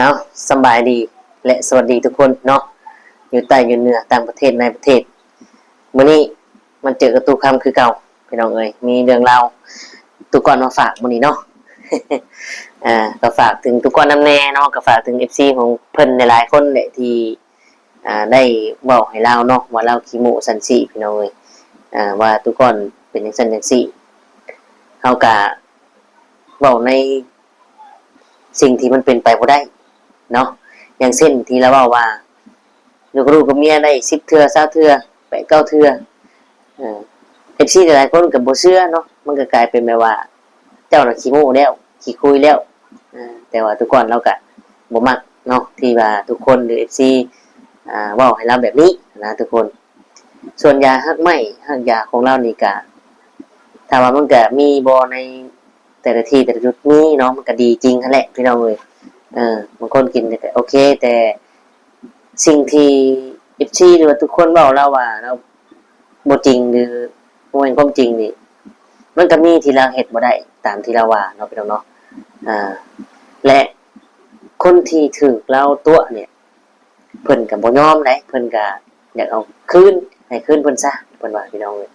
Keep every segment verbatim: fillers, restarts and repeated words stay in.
เอา สำบายดี และสวัสดีทุกคนเนาะ อยู่ใต้อยู่เหนือ ต่างประเทศในประเทศ มื้อนี้มาเจอกับตู้คำคือเก่า พี่น้องเอ้ย มีเรื่องราวตู้ก้อนมาฝากมื้อนี้เนาะ อ่า ก็ฝากถึงตู้ก้อนนำแน่เนาะ ก็ฝากถึงเอฟซีของเพิ่นหลายๆคนแหละที่ อ่า ได้เว้าให้ลาวเนาะ ว่าลาวขี้โม้ซั่นซี้ พี่น้องเอ้ย อ่า ว่าตู้ก้อนเป็นจั่งซั่นจั่งซี้ เฮากะเว้าในสิ่งที่มันเป็นไปบ่ได้เนาะ อย่างเช่นที่ลาวเว้าว่า อยู่กับลูกกับเมียได้สิบเทื่อ ซาวเทื่อ แปดเก้าเทื่อ เอ่อ เอฟซีหลายๆคนก็บ่เชื่อเนาะ มันก็กลายเป็นแบบว่า เจ้าน่ะขี้โม้แล้ว ขี้คุยแล้ว อ่า แต่ว่าตู้ก้อนลาวก็บ่มักเนาะ ที่ว่าทุกคนหรือเอฟซี อ่า เว้าให้ลาวแบบนี้นะทุกคน ส่วนยาฮักไม้ฮักยาของลาวนี่ก็ ถามว่ามันก็มีบ่ในแต่ละที่แต่ละจุด มีเนาะ มันก็ดีจริงหั้นแหละพี่น้องเอ้ย เออ บางคนกินก็โอเค แต่สิ่งที่เอฟซีหรือว่าทุกคนเว้าลาวว่าลาวบ่จริงหรือบ่แม่นความจริงนี่ มันก็มีที่ลาวเฮ็ดบ่ได้ตามที่ลาวว่าเนาะพี่น้องเนาะ อ่า และคนที่ถูกลาวตั๋วเนี่ย เพิ่นก็บ่ยอมได๋ เพิ่นก็อยากเอาคืน ให้คืนเพิ่นซะ เพิ่นว่าพี่น้องเอ้ย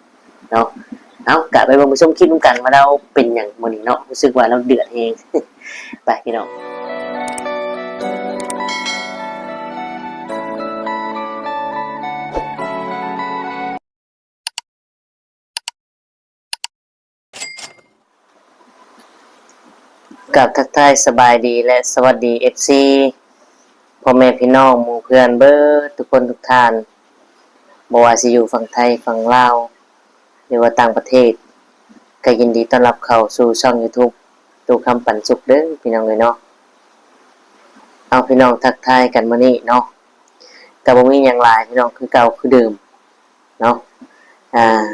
เนาะ เอา กะไปเบิ่งไปชมคลิปนำกันว่าลาวเป็นหยังมื้อนี้เนาะ รู้สึกว่าลาวเดือดแฮง ไปพี่น้อง กราบทักทายสบายดีและสวัสดีเอฟซี พ่อแม่พี่น้องหมู่เพื่อนเบิดทุกคนทุกท่าน บ่ว่าสิอยู่ฝั่งไทยฝั่งลาว หรือว่าต่างประเทศ ก็ยินดีต้อนรับเข้าสู่ช่องยูทูบ ตู้คำปันสุขเด้อพี่น้องเอ้ยเนาะ เอาพี่น้องทักทายกันมื้อนี้เนาะ ก็บ่มีหยังหลายพี่น้อง คือเก่าคือเดิมเนาะ อ่า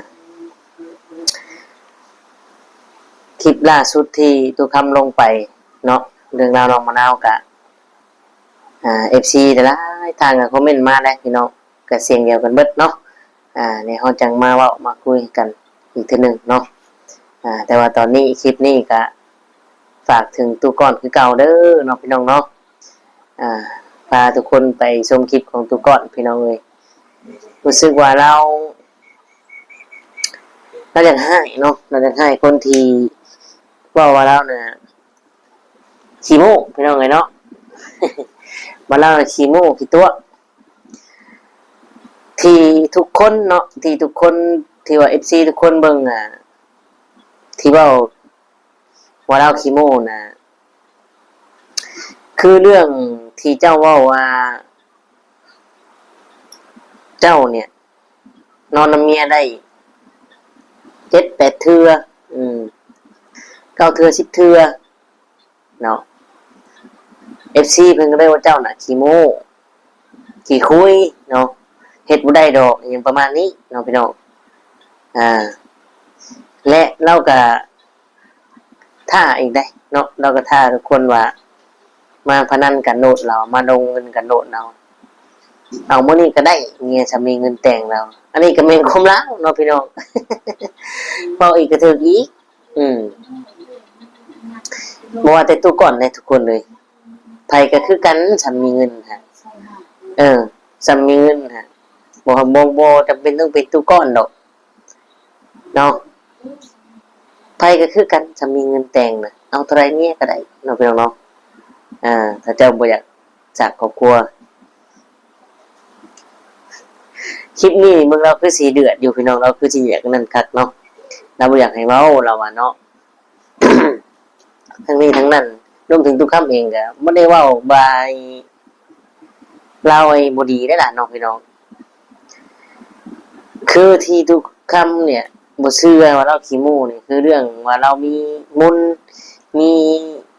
คลิปล่าสุดที่ตู้คำลงไปเนาะ เรื่องราวน้องมะนาวกะ อ่า เอฟซีหลายๆท่านก็คอมเมนต์มาแหละพี่น้อง ก็เสียงเดียวกันเบิดเนาะ อ่า นี่เฮาจั่งมาเว้ามาคุยกันอีกเทื่อหนึ่งเนาะ อ่า แต่ว่าตอนนี้คลิปนี้ก็ฝากถึงตู้ก้อนคือเก่าเด้อเนาะพี่น้องเนาะ อ่า พาทุกคนไปชมคลิปของตู้ก้อนพี่น้องเอ้ย รู้สึกว่าลาว ลาวอยากฮ้ายเนาะ ลาวอยากฮ้ายคนที่เว้าว่าลาวน่ะขี้โม้พี่น้องเอ้ยเนาะ ว่าลาวน่ะขี้โม้ขี้ตั๋ว ที่ทุกคนเนาะ ที่ทุกคน ที่ว่าเอฟซีทุกคนเบิ่ง อ่า ที่เว้า ว่าลาวขี้โม้น่ะ คือเรื่องที่เจ้าเว้าว่า เจ้าเนี่ย นอนนำเมียได้เจ็ดแปดเทื่อ อืม เก้าเทื่อสิบเทื่อ เนาะ เอฟซีเพิ่นก็เลยว่าเจ้าน่ะขี้โม้ ขี้คุยเนาะ เฮ็ดบ่ได้ดอก อิหยังประมาณนี้เนาะพี่น้อง อ่า และลาวก็ท้าอีกเด้เนาะ ลาวก็ท้าทุกคนว่า มาพนันกันโลดลาว มาลงเงินกันโลดลาว เอามื้อนี้ก็ได้เมียซำมีเงินแต่งลาว อันนี้ก็แม่นความลาวเนาะพี่น้อง เว้าอีกก็ถูกอีก อืม บ่ว่าแต่ตู้ก้อนเด้ทุกคนเลย ไผก็คือกัน ซำมีเงินหั้น เออ ซำมีเงินหั้น บ่ บ่ บ่จำเป็นต้องเป็นตู้ก้อนดอก เนาะ ไผก็คือกัน ซำมีเงินแต่งน่ะ เอาเท่าใดเมียก็ได้เนาะพี่น้องเนาะ อ่า ถ้าเจ้าบ่อยากสร้างครอบครัว คลิปนี้เบิ่งลาวคือสิเดือดอยู่พี่น้อง ลาวคือสิอยากนั่นคักเนาะ ลาวบ่อยากให้เว้า ลาวว่าเนาะ ทั้งนี้ทั้งนั้น รวมถึงตู้คำเองก็บ่ได้เว้าว่าให้ลาวให้บ่ดีเด้ล่ะเนาะพี่น้อง คือที่ตู้คำเนี่ยบ่เชื่อว่าลาวขี้โม้นี่ คือเรื่องว่าลาวมีมนต์ มี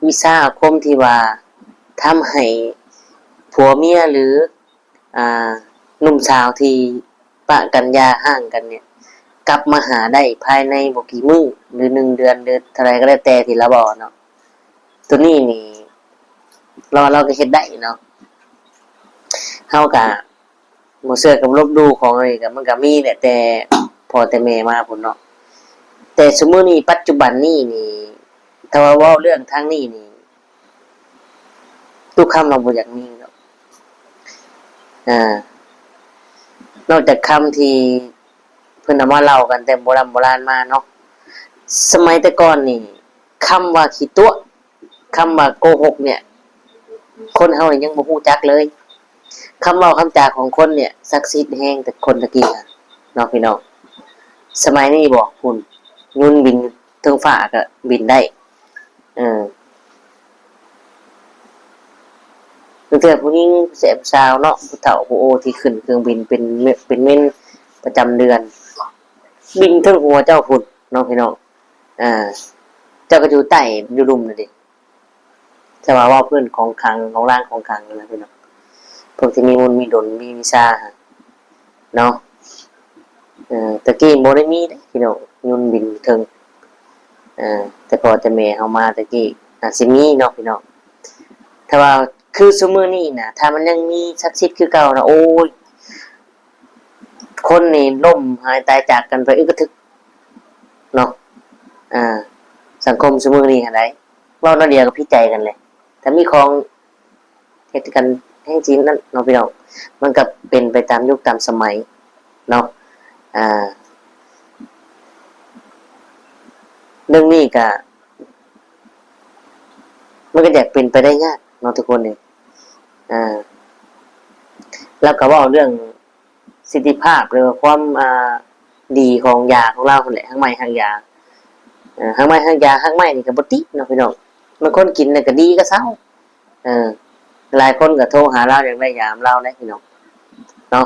วิชาอาคมที่ว่าทำให้ผัวเมียหรือ อ่า หนุ่มสาวที่ปะกันหย่าร้างกันเนี่ย กลับมาหาได้ภายในบ่กี่มื้อ หรือหนึ่งเดือน หรือเท่าใดก็แล้วแต่ที่ลาวเว้าเนาะ ตัวนี้นี่ ลาว ลาวก็เฮ็ดได้เนาะ เฮาก็บ่เชื่อก็บ่ลบหลู่ ของอันนี้ก็มันก็มีแหละ แต่พ่อแต่แม่มาพู้นเนาะ แต่ซุมื้อนี้ปัจจุบันนี้นี่ ถ้าว่าเว้าเรื่องทางนี้นี่ ตุ๊กคำว่าบ่อยากมีดอก อ่า นอกจากคำที่เพิ่นเอามาเล่ากันแต่โบราณโบราณมาเนาะ สมัยแต่ก่อนนี่ คำว่าขี้ตั๋ว คำว่าโกหกเนี่ย คนเฮานี่ยังบ่ฮู้จักเลย คำเว้าคำจาของคนเนี่ย ศักดิ์สิทธิ์แฮงแต่คนตะกี้นะ เนาะพี่น้อง สมัยนี้บ่ พุ้น ยุนบินเทิงฟ้าก็บินได้ เออ ตั้งแต่ผู้หญิงผู้แสบผู้สาวเนาะ ผู้เฒ่าผู้โอที่ขึ้นเครื่องบินเป็นเม- เป็นเมนประจำเดือน บินเทิงหัวเจ้าพุ้นเนาะพี่น้อง อ่า เจ้าก็อยู่ใต้อยู่ลุ่มนั่นเด้ แต่ว่าเว้าพื้นของขลังของลางของขลังนั่นแหละพี่น้อง พวกที่มีมนต์มีดนต์มีวิชาเนาะ เออ ตะกี้บ่ได้มีเด้พี่น้อง ยุนบินเทิง เออ แต่พ่อแต่แม่เฮามาตะกี้อาจสิมีเนาะพี่น้อง ถ้าว่าคือซุมื้อนี้นะ ถ้ามันยังมีศักดิ์สิทธิ์คือเก่านะ โอ้ย คนนี่ล้มหายตายจากกันไปอึกกระทึกเนาะ อ่า สังคมซุมื้อนี้หั้นใด เว้าน้อยเดียวก็ผิดใจกันเลย ถ้ามีของเฮ็ดกันแฮงซี้นั่นเนาะพี่น้อง มันก็เป็นไปตามยุคตามสมัยเนาะ อ่า เรื่องนี้ก็ มันก็อยากเป็นไปได้ยากเนาะทุกคนนี่ อ่า แล้วก็เว้าเรื่องสิทธิภาพหรือว่าความ อ่า ดีของยาของลาวหั้นแหละ ฮักไม้ฮักยา เอ่อ ฮักไม้ฮักยา ฮักไม้นี่ก็บ่ติเนาะพี่น้อง บางคนกินแล้วก็ดีก็เซา เออ หลายคนก็โทรหาลาวอยากได้ยานำลาวเด้พี่น้อง เนาะ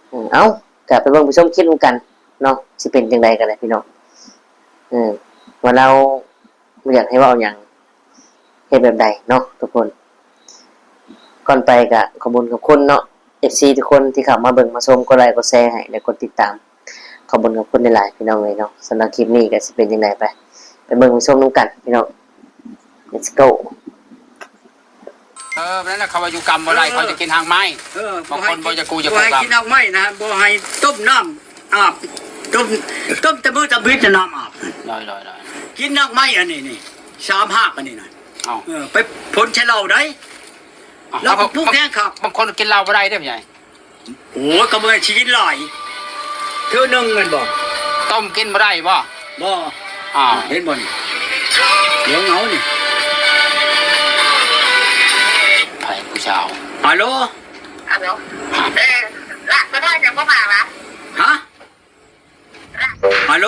เออ เอ้า ก็ไปเบิ่งไปชมคลิปนำกันเนาะ สิเป็นจั่งใดก็ได้พี่น้อง เออ ว่าลาวบ่อยากให้เว้าหยัง เฮ็ดแบบใดเนาะทุกคน ก่อนไปก็ขอบคุณขอบคุณเนาะ เอฟซี ทุกคนที่เข้ามาเบิ่งมาชม กดไลค์กดแชร์ให้ และกดติดตาม ขอบคุณขอบคุณหลายๆ พี่น้องเอ้ยเนาะ สำหรับคลิปนี้ก็สิเป็นจั่งใดไป ไปเบิ่งไปชมนำกันพี่น้อง let's go เออนั่นแหละเขาว่าอยู่กรรมบ่ได้เขาจะกินหางไม้ เออ บางคนบ่จะกู้จะ บ่ กู้ ให้ กรรม กินดอกไม้นะบ่ให้ต้มน้ำอาบต้มต้มแต่มื้อตะบิดน้ำอาบ ลอยลอยลอย กินดอกไม้อันนี้นี่สามหากอันนี้นะ เอา เออไปผลใช้เหล้าได้ เอา แล้ว บาง ผู้แข่งขับบ างคนกินเหล้าบ่ได้เด้อพี่ใหญ่ โอ้ยก็บ่ได้ชีวิตหลายเทื่อหนึงแม่นบ่ ต้มกินบ่ได้บ่ บ่ อ้าว เห็นบ่นี่เดี๋ยวเหงานี่ ไผผู้สาว ฮัลโหล ฮัลโหลเออละก็ได้ยังบ่มาละ ฮะฮัลโหล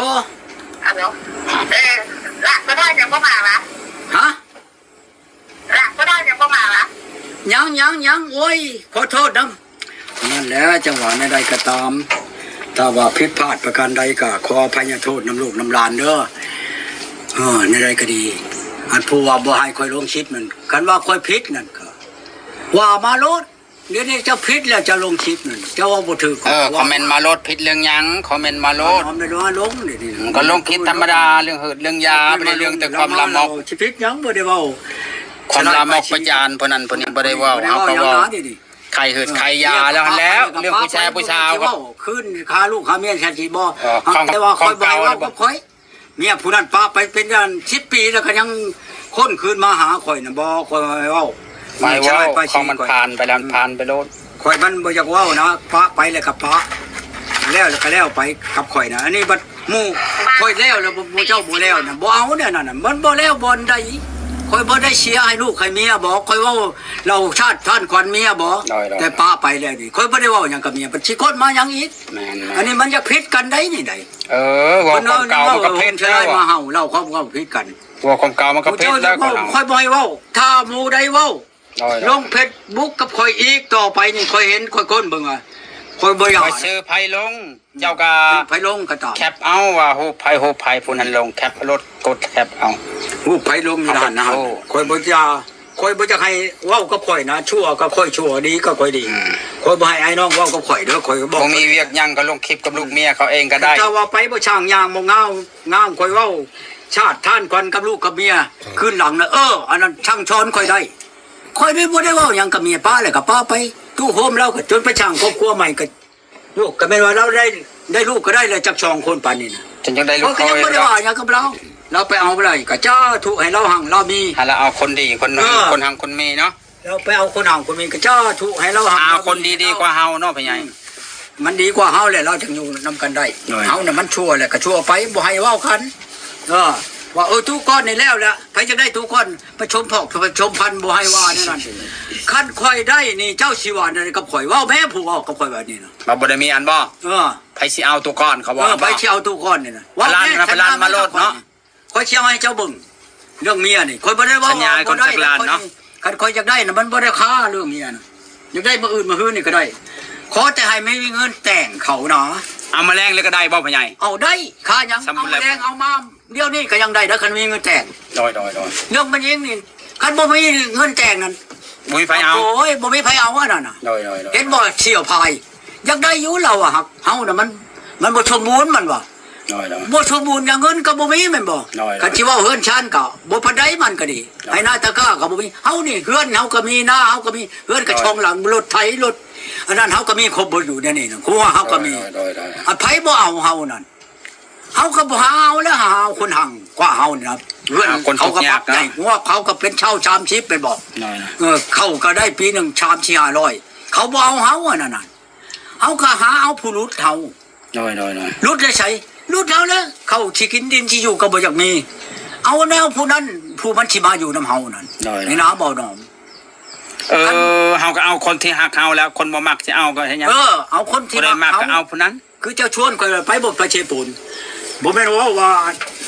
ฮัลโหลเออละก็ได้ยังบ่มาละ ฮะ ละก็ได้ยังบ่มาละ ยังยังยังโอ้ยขอโทษนำนั่นแหละจังหวะใดๆก็ตาม ถ้าว่าผิดพลาดประการใดก็ขออภัยโทษนำลูกนำหลานเด้อเออในใดก็ดี อันผู้ว่าบ่ให้ข่อยลงคลิปนั่นคันว่าข่อยผิดนั่นก็ว่ามาโลดเดี๋ยวนี้เจ้าผิดแล้วเจ้าลงคลิปนั่นเจ้าว่าบ่ถือ เออคอมเมนต์มาโลดผิดเรื่องหยังคอมเมนต์มาโลด เอาไม่รู้ว่าลงเดี๋ยวนี้ มันก็ลงคลิปธรรมดาเรื่องหืดเรื่องยาบ่ได้เรื่องแต่ความลามก สิผิดหยังบ่ได้เว้า ความลามกประจานพวกนั้นพวกนี้บ่ได้เว้า บ่ได้ เอา เว้า ก็ หยัง เว้า นะเดี๋ยวนี้ ใครหืดใครยาแล้วหั้นแหล้วเรื่องผู้ชายผู้สาวก็ ขึ้นค่าลูกค่าเมียฉันสิบ่ เออของ แต่ว่าคอยบ่ให้เว้า ของเก่า กับคอยเมียผู้นั้นปะไปเป็นอันสิบปีแล้วก็ยังคนคืนมาหาคอยน่ะบ่คอยบ่ให้เว้า ไปเว้า ไป ของมันผ่านไปแล้วมันผ่านไปโลด คอยมันบ่อยากเว้านะปะไปแล้วก็ปะแล้วแล้วก็แล้วไปกับคอยนะอันนี้บัดหมู่คอยแล้วแล้วบ่บ่เจ้าบ่แล้วนะบ่เอาเนี่ยนั่นน่ะมันบ่แล้วบ่อนใดคอยบ่ได้เสียให้ลูกให้เมียบ่คอยเว้าเราชาติท่านขวัญเมียบ่ ได้ๆ แต่ปะไปแล้วนี่คอยบ่ได้เว้าหยังกับเมียบัดสิคนมาหยังอีก แม่น อันนี้มันจะผิดกันได้นี่ได เออเว้าของเก่ามันก็ผิด จะ แล้ ได้ ว มา อะ เห่าเล่าความความผิดกัน เว้าของเก่ามันก็ผิดแล้ว เจ้า ก็ ค่อยบ่ให้เว้า ถ้าหมู่ใดเว้า โอ้ย ลงเฟซบุ๊กกับข่อยอีกต่อไปนี่ข่อยเห็นข่อยก้นเบิ่งอ่ะข่อยบ่อยาก ไปซื้อไผลง เจ้าก็ ไผลงก็ตาม แคปเอาว่าฮูปไผฮูปไผผู้นั้นลงแคปรถกดแคปเอา ฮูปไผลงนี่นั่นนะ โอ้ ข่อยบ่จะข่อยบ่จะให้เว้ากับข่อยนะ ชั่วกับข่อยชั่วดีกับข่อยดี อืม ข่อยบ่ให้ไอ้น้องเว้ากับข่อยเด้อข่อยก็บอก บ่มีเวียกหยังก็ลงคลิปกับลูกเมียเขาเองก็ได้ ถ้าว่าไปบ่ช่างยางบ่งาวงามข่อยเว้า ชาติท่านก่อนกับลูกกับเมียคืนหลังนะเออ อันนั้นช่างช้อนข่อยได้ข่อยไม่บ่ได้เว้าหยังกับเมียป้าเลยกับป้าไปตู้โฮมเราก็จนไปช่างครอบครัวใหม่ก็ลูกก็แม่นว่าเราได้ได้ลูกก็ได้เลยจักสองคนปานนี้นะ จนจังได้ลู เขา ก ก็ยังบ่ได้ว่าหยังกับเรา เราไปเอาบ่ได้ก็สาธุให้เราหั้งเรามี หาเราเอาคนดีคน เออ คนหั้งคนมีเนาะ เราไปเอาคนหั้งคนมีก็สาธุให้เราหั้ง เอาคนดีๆกว่าเฮาเนาะพ่อใหญ่ อืม มันดีกว่าเฮาแหละ เราจึงอยู่นำกันได้ โดย เฮาน่ะมันชั่วแหละก็ชั่วไป บ่ให้เว้ากัน เออ ว่า เออ ตู้ก้อนนี่แล้วแหละ ไผจักได้ตู้ก้อน ไปชมพอกไปชมพัน บ่ให้ว่าแนวนั้น คันข่อยได้นี่ เจ้าสิว่าแนวใดกับข่อย เว้าแม่ผู้เว้ากับข่อยว่านี่นะ ว่าบ่ได้มีอันบ่ เออ ไผสิเอาตู้ก้อนเขาว่า เออ บ่ ไผสิเอาตู้ก้อนนี่นะ พลัน ว่าแม่ นะ พลันมาโลดเนาะ ข่อยสิเอาให้เจ้าเบิ่ง เรื่องเมียนี่ ข่อยบ่ได้เว้า สัญญา บ่ได้ ก่อนจักล้านเนาะ คันข่อยอยากได้น่ะ มันบ่ได้ค่าเรื่องเมียน่ะ อยากได้มื้ออื่นมื้อฮื้อนี่ก็ได้ ขอแต่ให้มีเงินแต่งเขานะ เอามาแลงเลยก็ได้บ่พ่อใหญ่ เอาได้ ค่าหยัง สำเร็จ เอามาแลง เอามาเดี๋ยวนี้ก็ยังได้เด้อ คันมีเงินแต่ง โดย โดย โดย เรื่องมันยิงนี่ คันบ่มีเงินแต่งนั่น บ่มีไผเอา โอ้ย บ่มีไผเอาอันนั้นน่ะ โดย โดย โดย เห็นบ่เสี่ยวพาย อยากได้อยู่เราอะครับ เฮาน่ะมัน มันบ่สมบูรณ์มันว่า โดย โดย บ่สมบูรณ์อย่างเงินก็บ่มีแม่นบ่ โดย คันสิเว้าเฮือนชานก็บ่ปานใดมันก็ดี โดย ไอ้นาตะกร้าก็บ่มี เฮานี่เฮือนเฮาก็มี นาเฮาก็มี เฮือนก็ โดย ช่องหลัง รถไถ รถ อันนั้นเฮาก็มีครบเบิดอยู่ในนี้นะ ครัวเฮาก็มี โดย โดย โดย อันไผบ่เอาเฮานั่น เฮาก็บ่หาเอาแล้ว หาเอาคนหั้งกว่าเฮานี่นะ เฮือน หาคน เขาก็ ทุกข์ยาก ปักใหญ่ นะ หัวเขาก็เป็นชาวสามสิบเป็นบ่ โดย เออ เขาก็ได้ปีหนึ่งสามสี่ห้าร้อย เขาบ่เอาเฮาอันนั้นน่ะ เฮาก็หาเอาผู้หลุดเฮา โดย โดย โดย หลุดได้ไส หลุดเอาแล้ว เขาสิกินดินสิอยู่ก็บ่อยากมี เอาแนวผู้นั้น ผู้มันสิมาอยู่นำเฮานั่น โดย นี่นะ เบาหนอม เออ เฮาก็เอาคนที่ฮักเฮาแล้ว คนบ่มักสิเอาก็เฮ็ดหยัง เออ เอาคนที่ ผู้ใดมักก็เอาผู้นั้น คือเจ้าชวนข่อยไปบ่ไปเชโปน บ่แม่นว่า ว่า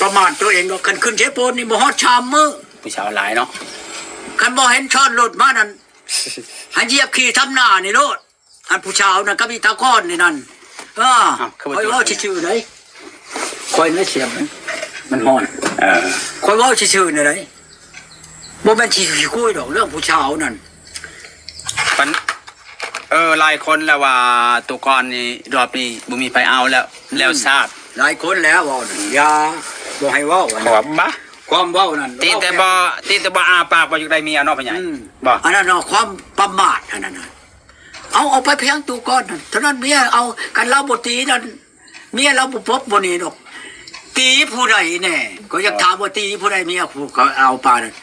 ประมาทตัวเองดอก คันขึ้นเชโปนนี่บ่ฮอดสามมื้อ ผู้สาวหลายเนาะ คันบ่เห็นซ้อนรถมานั่น ให้เหยียบขี่ทำหน้านี่โลด อันผู้สาวนั่นกับอีตาก้อนนี่นั่น เออ อ้าว คือว่า ข่อยเว้าซื่อๆ เด้ ข่อยในเสียงมัน มันฮ้อน เออ ข่อยเว้าซื่อๆ นี่เด้ บ่แม่นสิขี้คุยดอกเรื่องผู้สาวนั่น มัน เออ หลายคนแล้วว่าตัวก่อนนี่รอบนี้บ่มีไผเอาแล้ว อืม แล้วซาด หลายคนแล้วเว้านั่น อย่า บ่ให้เว้าอันนั้น ขวบบ่ ความเว้านั่น ตีแต่บ่ เว้าแค่ ตีแต่บ่อ้าปากว่าอยากได้เมียเนาะพ่อใหญ่ อืม บ่ อันนั้นเนาะ ความประมาทอันนั้นน่ะ เอา เอาไปเพียงตัวก่อนนั่น เท่านั้นเมียเอา กันเราบ่ตีนั่น เมียเราบ่ปบบ่หนีดอก ตีผู้ใดแน่ ก็อยากถามว่าตีผู้ใดเมียผู้เขาเอาปานนั้น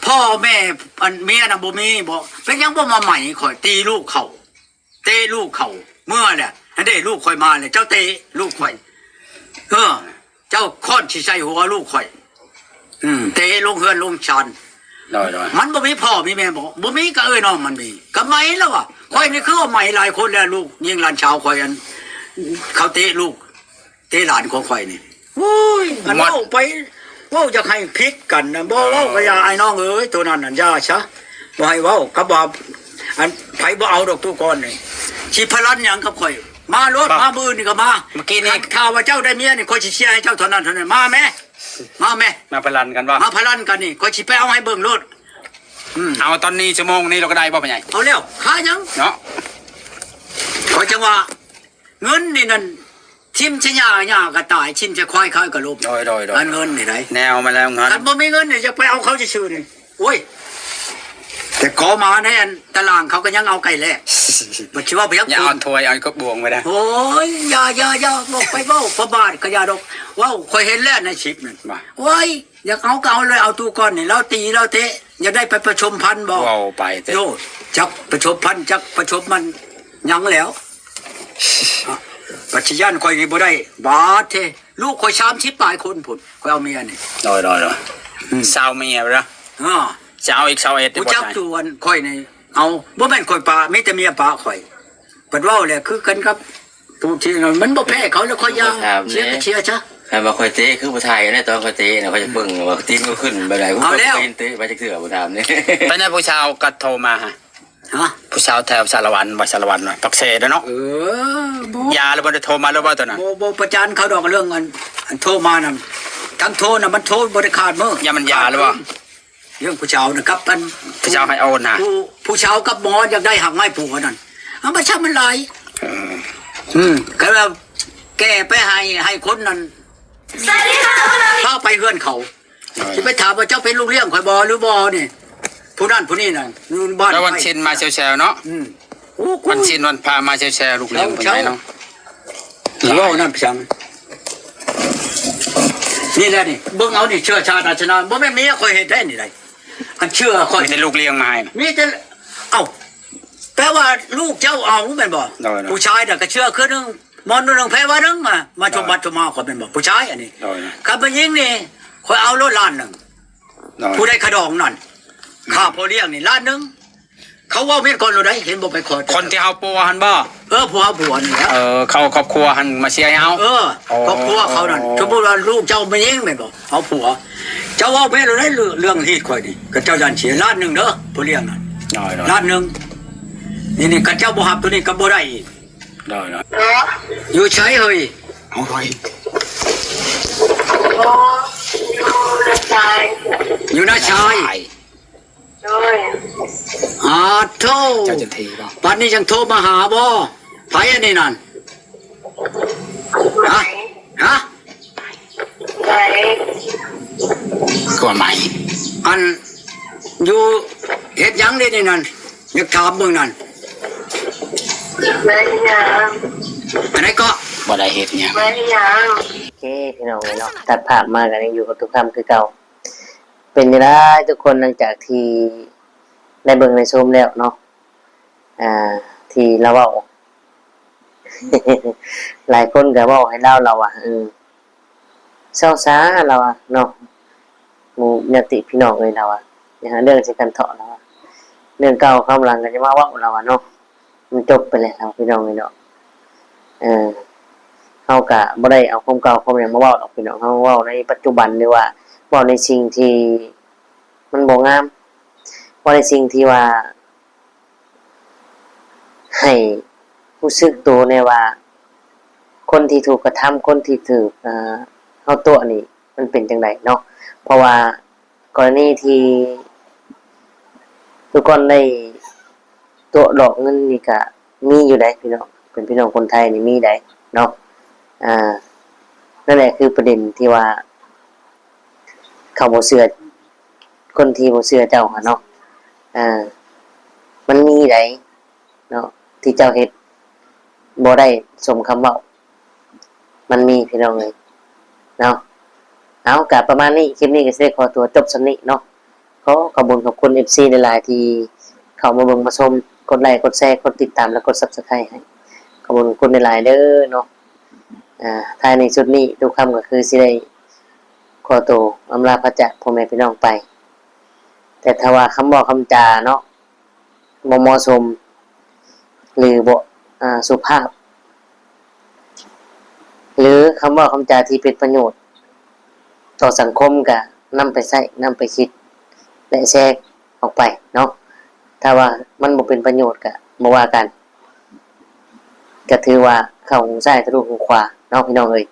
พ่อแม่อันเมียน่ะบ่มีบ่ เป็นหยังบ่มาใหม่ข่อย ตีลูกเขา เตะลูกเขา เมื่อแหละ อันเด้ลูกข่อยมาเลย เจ้าเตะลูกข่อย เออ เจ้าค้อนสิใส่หัวลูกข่อย อืม เตะลงเฮือนลงชาน โดย โดย มันบ่มีพ่อมีแม่บ่ บ่มีก็เอ้ยน้องมันมี ก็ไหมแล้ววะ ข่อยนี่คือว่าไหมหลายคนแล้ว ลูกยิงหลานสาวข่อยอัน เขาเตะลูก เตะหลานของข่อยนี่ โอ้ย มัน หมด เว้าไป เว้าอยากให้ผิดกันนะ บ่ เออ เว้าก็อย่า ไอ้น้องเอ้ย ตัวนั้นน่ะอย่าซะ บ่ให้เว้า กับว่า อัน ไผบ่เอาดอกตัวก่อนนี่ สิพลันหยังกับข่อย มาโลด บ่ มามื้อนี่ก็มา เมื่อกี้นี่ คันถ้าว่าเจ้าได้เมียนี่ ข่อยสิเชียร์ให้เจ้าเท่านั้นเท่านั้น มาแม่ มาแม่ มาพลันกันบ่ มาพลันกันนี่ ข่อยสิไปเอาให้เบิ่งโลด อืม เอาตอนนี้ชั่วโมงนี้เราก็ได้บ่พ่อใหญ่ เอาแล้ว ค่าหยัง เนาะ ข่อยจังว่า เงินนี่นั่น ทิ่มใส่หญ้า หญ้าก็ตาย ทิ่มใส่ควาย ควายก็ล้ม โดย โดย โดย อันเงินนี่ได แนวมาแล้วเงิน คันบ่มีเงินนี่จะไปเอาเขาซื่อๆ นี่ โอ้ย แต่ขอมาในอันตารางเขาก็ยังเอาไก่แลก บ่สิว่าไปยัง อย่าเอาถ้วย เอากระบวงไปนะ โอ้ย อย่า อย่า อย่า บอกไปเว้าประมาทก็อย่าดอก เว้า ข่อยเห็นแล้วในคลิปนั่น ว่า โอ้ย อยากเอาก็เอาเลย เอาตู้ก่อนนี่ เราตี เราเตะ อยากได้ไปประชมพันธุ์บ่ เว้าไปเตะ โย จักประชมพันธุ์ จักประชมมัน หยังแล้ว ปัจจุบันข่อยนี่บ่ได้ บาดเท ลูกข่อยสามสิบปลายคนพุ้น ข่อยเอาเมียนี่ โดย โดย โดย อืม ซาวเมียไปละ อ่า จะเอาอีกซาวเอ็ด รู้จัก บ่ได้ ตัวนข่อยนี่ เอา บ่แม่นข่อยปะ มีแต่เมียปะข่อย บัดเว้าแหละ คือกันกับ ผู้ที่มันบ่แพ้เขาแล้ว ข่อยอย่า บ่ถาม เสียก็ แน่ เสียซะ คันว่าข่อยเตะคือผู้ไทยนะ ตอนข่อยเตะนะ ข่อยจะเบิ่งว่าตีนก็ขึ้นแบบใด เอาแล้ว ผมก็บ่เคยเห็นเตะไปจักเทื่อ บ่ถามนี่ เป็นไงผู้สาวก็โทรมาฮะ ฮะ ผู้สาวแถวสารวัน บ่สารวันน่ะ ปากเซเด้อเนาะ เออ บ่ ยาแล้วบ่ได้โทรมาแล้วบ่ตอนนั้น บ่ บ่ประจานเขาดอกเรื่องอัน อันโทรมานั่น ทั้งโทรน่ะมันโทรบ่ได้ขาดมื้อ ยามันยาหรือเปล่า เรื่องผู้สาวน่ะครับ อัน ผู้สาวให้โอนน่ะ ผู้ ผู้สาวกับหมออยากได้หากไม้ผัวนั่น เอามาช่างมันหลาย เออ อืม ก็แล้วแก้ไปให้ ให้คนนั้น พาไปเฮือนเขา สิไปถามว่าเจ้าเป็นลูกเลี้ยงข่อยบ่หรือบ่นี่ ผู้นั้นผู้นี้น่ะ อยู่บ้าน แล้ววัน ไผ ศีลมาแซวๆ เนาะ อืม โอ้ วันศีลวันพระมาแซวๆ ลูกเลี้ยง เช้า เพิ่นไปเนาะ เว้านั่นไปสั่ง นี่แหละนี่ เบิ่งเอานี่ เชื้อชาติอาชนะ บ่แม่นเมียข่อยเฮ็ดได้นี่ได๋ อันเชื้อข่อย มีแต่ลูกเลี้ยงมาให้นะ มีแต่ เอ้า แปลว่าลูกเจ้าเอาแม่นบ่ โดยๆ ผู้ชายน่ะก็เชื้อคือหนึ่ง มอนหนึ่ง แพรว่าหนึ่ง มา มาชมบัตรชมมาข่อยแม่นบ่ ผู้ชายอันนี้ โดย คันเป็นหญิงนี่ข่อยเอาโลดล้านหนึ่ง โดย ผู้ใดขะดองนั่น ค่าพ่อเลี้ยงนี่ล้านหนึ่ง เขาเว้าเมียก่อนโลดได้ เห็นบ่ไปขอ คนที่เฮาปัวหั่นบ่ เออ ผัวผัวนี่แหละ เออ เขาครอบครัวหั่นมาเสียให้เฮา เออ อ๋อ ครอบครัวเขานั่น สมมุติว่าลูกเจ้าแม่นหญิงแม่นบ่ เอาผัว เจ้าเว้าเมียโลดได้ เรื่องเรื่องฮีดข่อยนี่ ก็เจ้าย่านเสียล้านหนึ่งเด้อ ผู้เลี้ยงนั่น โดยๆ ล้านหนึ่ง นี่นี่ คันเจ้าบ่ฮับตัวนี้ก็บ่ได้อีก โดยๆ เนาะ อยู่ไสเฮ้ย เอาไว้ โอ้อยู่ในใจ อยู่นาชาย โดย อ่าโท เจ้าจันทีบ่ บัดนี้จังโทรมาหาบ่ ไผอันนี้นั่น ไหน ฮะ ฮะ ไหน กลัวไหม อันอยู่เฮ็ดหยังเด้นี่นั่น อยากถามเบิ่งนั่น ไหนยัง อันไหนก็ บ่ได้เฮ็ดหยัง ไหนยัง โอเคพี่น้องเนาะ ตัดภาพมากันยังอยู่กับทุกคำคือเก่า เป็นจั่งใดทุกคนหลังจากที่ได้เบิ่งได้ชมแล้วเนาะ อ่า ที่ลาวเว้า หลายคนก็เว้าให้ลาว ลาวว่า เออ เซาๆ ลาวว่าเนาะ หมู่ญาติพี่น้องเอ้ย ลาวว่า อย่าหาเรื่องใส่กันเถาะ ลาวว่า เรื่องเก่าความหลังก็จะมาเว้า ลาวว่าเนาะ มันจบไปแล้ว ลาวพี่น้องเอ้ยเนาะ เออ เฮาก็บ่ได้เอาความเก่าความหยังมาเว้าดอกพี่น้อง เฮาเว้าในปัจจุบัน หรือว่าเว้าในสิ่งที่มันบ่งาม เว้าในสิ่งที่ว่า ให้รู้สึกตัวแน่ว่า คนที่ถูกกระทำ คนที่ถูก เอ่อ เฮาตั๋วนี่ มันเป็นจั่งใดเนาะ เพราะว่ากรณีที่ทุกคนได้ตั๋วหลอกเงินนี่ก็มีอยู่ได๋พี่น้อง เป็นพี่น้องคนไทยนี่มีได๋เนาะ อ่า นั่นแหละคือประเด็นที่ว่า เขาบ่เชื่อ คนที่บ่เชื่อเจ้าหั้นเนาะ อ่า มันมีได๋เนาะ ที่เจ้าเฮ็ดบ่ได้สมคำเว้า มันมีพี่น้องเอ้ยเนาะ เอา ก็ประมาณนี้ คลิปนี้ก็สิได้ขอตัวจบส่ำนี้เนาะ ขอขอบคุณขอบคุณ เอฟซี หลายๆ ที่เข้ามาเบิ่งมาชม กดไลค์ กดแชร์ กดติดตาม และกด Subscribe ให้ ขอบคุณขอบคุณหลายๆ เด้อเนาะ อ่า ท้ายในสุดนี้ ทุกคำก็คือสิได้ขอตัวอำลาพระจากพ่อแม่พี่น้องไป แต่ถ้าว่าคำเว้าคำจาเนาะ บ่เหมาะสม หรือบ่ อ่า สุภาพ หรือคำเว้าคำจาที่เป็นประโยชน์ต่อสังคมก็นำไปใช้ นำไปคิด และแชร์ออกไปเนาะ ถ้าว่ามันบ่เป็นประโยชน์ก็บ่ว่ากัน ก็ถือว่าเข้าหูซ้ายทะลุหูขวาเนาะพี่น้องเอ้ย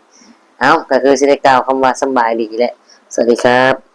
เอ้า ก็คือสิได้กล่าวคำว่าสำบายดีและสวัสดีครับ